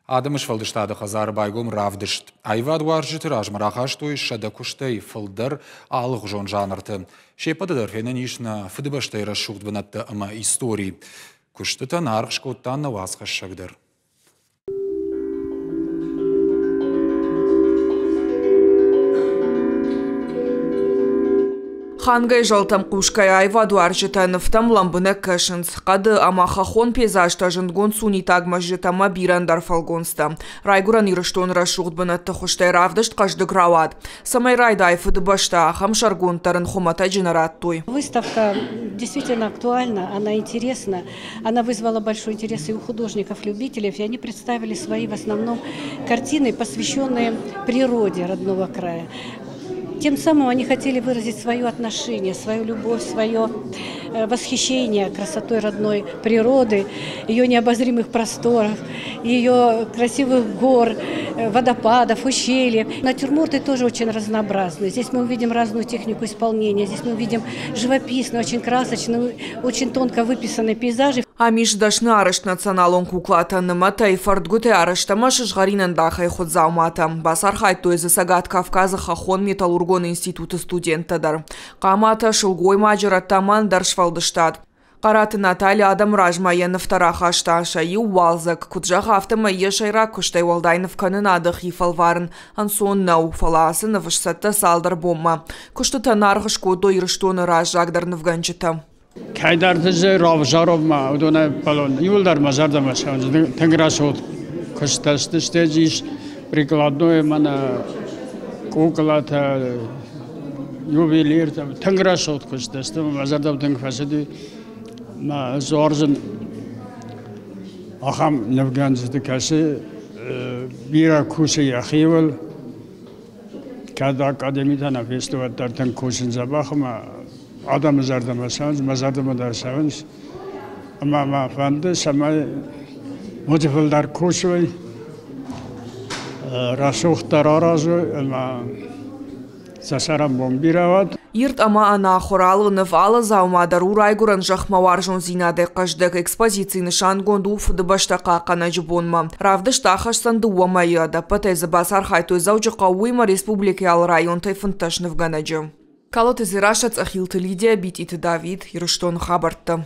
Адӕмы сфӕлдыстады хӕдзары байгом равдыст. Аивадуарзджыты размӕ рахастой 100 куыстӕй фылдӕр алыгъуызон жанрты. Се ппӕты дӕр фенӕн ис нӕ Фыдыбӕстӕйы рӕсугъд бынӕттӕ ӕмӕ истори. Куыстытӕн аргъ скодта нӕ уацхӕссӕг дӕр. Хангайы зӕлтӕм хъусгӕйӕ аивадуарзджытӕ нывтӕм лӕмбынӕг кӕсынц. Хъӕды ӕмӕ хӕххон пейзажтӕ зындгонд сунитаг мӕзджыт ӕмӕ бирӕ ӕндӕр фӕлгонцтӕ. Райгуырӕн Ирыстоны рӕсугъд бынӕтты хуызтӕй равдыст хъӕздыг рауад. Цӕмӕй райдайы Фыдыбӕстӕ, ахӕм сӕргонд дӕр ын хуымӕтӕджы нӕ радтой. Выставка действительно актуальна, она интересна. Она вызвала большой интерес и у художников-любителей, и они представили свои в основном картины, посвященные природе родного края. Тем самым они хотели выразить свое отношение, свою любовь, свое восхищение красотой родной природы, ее необозримых просторов, ее красивых гор, водопадов, ущельев. Натюрморты тоже очень разнообразны. Здесь мы увидим разную технику исполнения, здесь мы увидим живописные, очень красочные, очень тонко выписанные пейзажи. Ам ис дӕсны арӕзт националон куклатӕ, нымӕтӕй, фӕрдгуытӕй арӕзт ӕмӕ сызгъӕрин ӕндахӕй хуыд дзауматӕ. Бацархайдтой дзы Цӕгат Кавказы хӕххон металлургон институты студенттӕ дӕр. Хъаматӕ, сылгоймаджы рӕттӕ ӕмӕ ӕндӕр сфӕлдыстад. Хъараты Наталья адӕмы размӕ йӕ нывтӕ рахаста. Сӕ иу уалдзӕг, куыд зӕгъы, афтӕмӕй йӕ сӕйраг куыстӕй уӕлдай нывкӕнынады хи фӕлварын ӕнцон нӕу, фӕлӕ ацы ныв сцӕттӕ цалдӕр бонмӕ. Куыстытӕн аргъ скодтой Ирыстоны раззагдӕр нывгӕнджытӕ. Кӕйдӕрты дзы равзарон ма, уыдонӕй ӕппӕлон. Иууылдӕр мӕ зӕрдӕмӕ цӕуынц. Тынг рӕсугъд куысттӕ сты. Стӕй ис прикладной мӕнӕ куклатӕ, ювелиртӕ. Тынг рӕсугъд куысттӕ сты. Мӕ зӕрдӕмӕ тынг фӕцыди. Мӕ ӕз уарзын ахӕм нывгӕнджыты, кӕцы бирӕ кусы йӕхиуыл. Кӕд академитӕ нӕ фесты, уӕддӕр тынг кусын дзӕбӕх ӕмӕ адӕмы зӕрдӕмӕ цӕуынц, мӕ зӕрдӕмӕ дӕр цӕуынц. Ӕмӕ мӕ фӕнды, цӕмӕй ноджы фылдӕр кусой, рӕсугъддӕр аразой ӕмӕ сӕ цӕрӕнбон бирӕ уӕд. Ирд ӕмӕ ӕнахуыр алы ныв, алы дзаума дӕр у райгуырӕн зӕхмӕ уарзондзинадӕй хъӕздыг. Экспозици нысангонд у Фыдыбӕстӕ хъахъхъӕнӕджы бонмӕ. Равдыст ахӕсдзӕн 2 мӕйы. Ӕдӕппӕтӕй дзы бацархайдтой Дзӕуджыхъӕу, уыимӕ республикӕйы алы районтӕй 15 нывгӕнӕджы. Калоты Дзерассӕ, Цъӕхилты Лидия, Битъиты Давид, Ирыстоны хабӕрттӕ.